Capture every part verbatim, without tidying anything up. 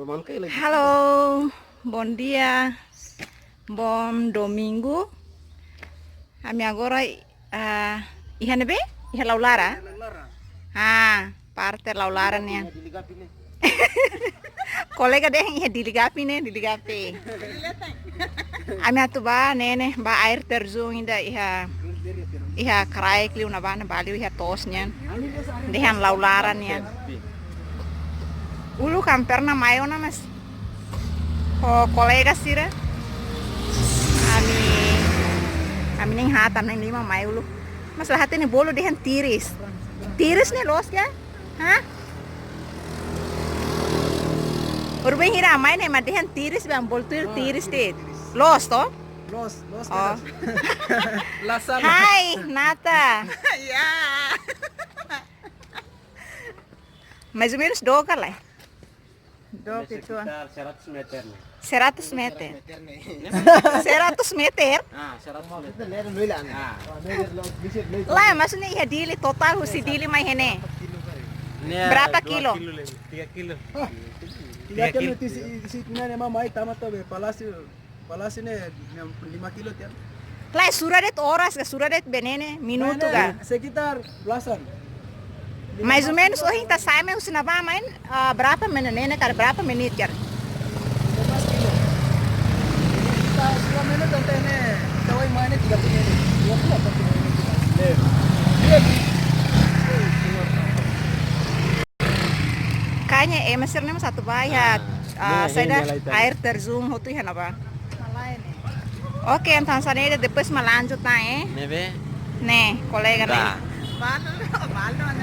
Halo, bom dia, bom domingo. Ami agora, ah, iha ne'ebé? Iha Laulara? Ah, parte Laulara nian. Kolega dehan iha Dili Gapi ne'e, Dili Gapi. Ami atu bá ne'e ne'e, bá air terjun ida iha, iha kraik liu ne'ebá, ne'ebá liu iha to'os nian. Dehan Laulara nian. Uluk ami pernah mai ona, mas ho kolega sira. Ami, ami na'in haat, ami na'in lima mai uluk. Mas la hatene bolu dehan tiris. Tiris ne'e loos ka? Ha? Urban hira mai ne'e mak dehan tiris, bang bolu tuir tiris de'it. Loos to? Loos, loos. Oh. Kedas. La sala. Hai, Nata. Ya. Mais ou menos dook ka lae? Dook itu. Sekitar seratus meter ne'e. Seratus meter. Seratus meter? Ah, seratus meter. Ah. Lae, maksudnya iha Dili, total husi Dili mai iha ne'e. Ne'e berapa dua kilo? Kilo lebih, tiga kilo. Ah, tiga kilo. Tiga kilo. Isi, isi, ne'e, ne'e, mamai tama to be Palácio. Palácio ne'e, ne'e lima kilo tiha. Lae, sura de'it oras ka, sura de'it bene ne'e minutu ka? Ne'e, ne'e, sekitar belasan. Mais ou menos, oh, ita sai mai husi ne'ebá mai, ah, berapa menit, ne'e, ne'e, kada berapa menit ka? Lima belas kilo. Kita dua menit sampai ne'e, kita wai mai ne'e tiga puluh menit. Dua puluh atau tiga puluh menit. Iya. Iya. Kayaknya, eh, Mesir ne'e mak atu bá iha, ah, ah, ne'e, saida, ne'e, lae, tadi. Air terjun hotu iha ne'ebá. Oke, entaun hanesan ne'e, depois mak lanjut ona, eh. Ne'ebé? Ne'e, kolega ne'e. Tá.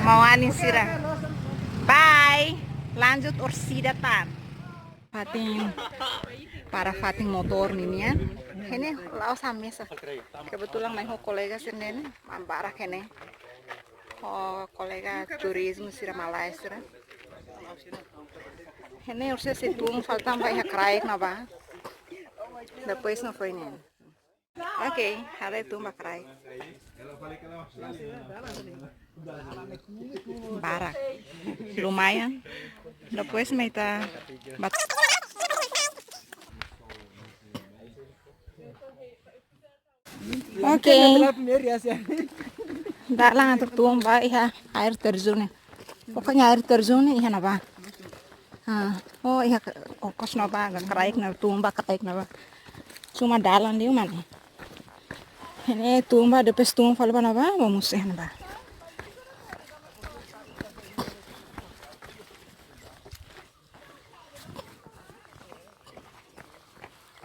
Maun-alin sira. Bye. Lanjut orsida tan. Fatin, para fatin motór ninian. Iha ne'e la'ós ami mesak. Kebetulan mai ho kolega sira ne'e, mak barak iha ne'e. Ho kolega turizmu sira malae sira. Iha ne'e orsida sei tun fali tan bá iha kraik ne'ebá. Depois mak foin ne'e. Oke, haree tun bá kraik. Barak. Lumayan. Depois mak ita bat. Oke. Dalan atu tun bá iha air terjun ne'e. Pokoknya air terjun ne'e iha ne'ebá. Ah, oh, iha ke-, oh, kos ne'ebá, ka kraik ne'e, tun bá kraik ne'ebá. Cuma dalan liu mak ne'e. Iha ne'e tun bá, depois tun fali bá ne'ebá, bá mosu iha ne'ebá.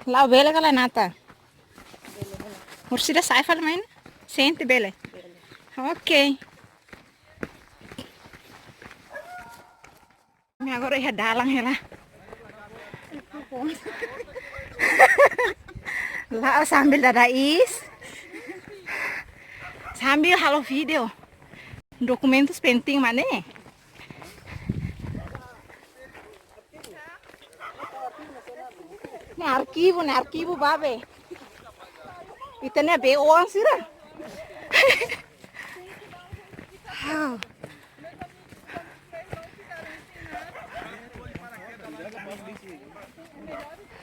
La'o bele ka lae, Nata? Orsida sai fali mai ne'e? Sente bele? Oke. Ami agora iha dalan hela. La'o sambil dada iis. Sambil halo vídeo. Dokumentus penting mak ne'e. Ne'e arkivu, ne'e arkivu babe. Ita-nia be oan sira. Ha'u.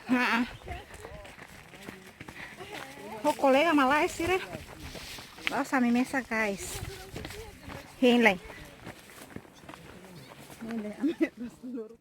Ha'u. Ho kolega malae sira. La'ós ami mesak, guys. Hein lai.